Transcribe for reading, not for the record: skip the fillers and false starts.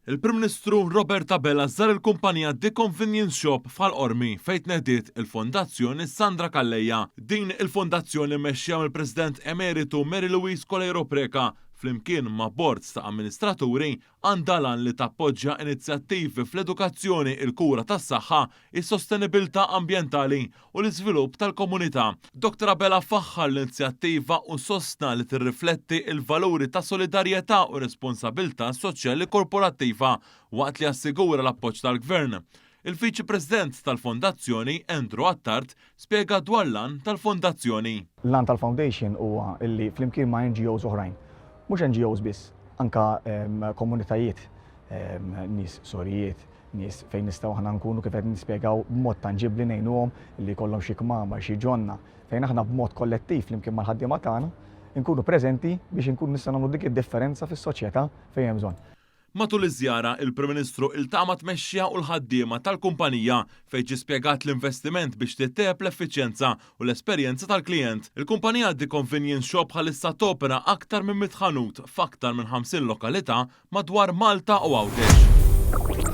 Il-Prim Ministru Robert Abela żar il-kumpanija The Convenience Shop f'Ħal Qormi fejn tnediet il-Fondazzjoni Sandra Calleja. Din il-fondazzjoni mmexxija mill-President Emeritu Mary Louise Coleiro Preca flimkien ma' boards ta' amministraturi għandha l-għan li tappoġġja inizjattivi fl-edukazzjoni, il-kura tas-saħħa, is-sostenibilità ambjentali u l-iżvilupp tal-komunità. Dottor Abela faħħar l-inizjattiva u sostna li tirrifletti l-valuri ta' solidarjetà u responsabilità soċjali korporattiva waqt li assigura l-appoġġ tal-Gvern. Il-Viċi President tal-Fondazzjoni, Andrew Attard, spjega dwar l-għan tal-Fondazzjoni. L-għan tal-Foundation huwa li flimkien ma' NGOs oħrajn, mhux NGOs biss, anke komunitajiet, nies sorijiet, nies fejn nistgħu aħna nkunu kif qed nispjegaw b'mod tanġibbli ngħinuhom li jkollhom xi kmamar, xi ġonna, fejn aħna b'mod kollettiv flimkien mal-ħaddiema tagħna nkunu preżenti biex inkunu nistgħu nagħmlu dik id-differenza fis-soċjetà fejn hemm bżonn. Matul iż-żjara, il-Prim Ministru iltaqa' mat-tmexxija u l-ħaddiema tal-kumpanija fejn ġie spjegat l-investiment biex tittejjeb l-effiċjenza u l-esperjenza tal-klijent. Il-kumpanija The Convenience Shop bħalissa topera aktar minn 100 ħanut f'aktar minn 50 lokalità madwar Malta u Għawdex.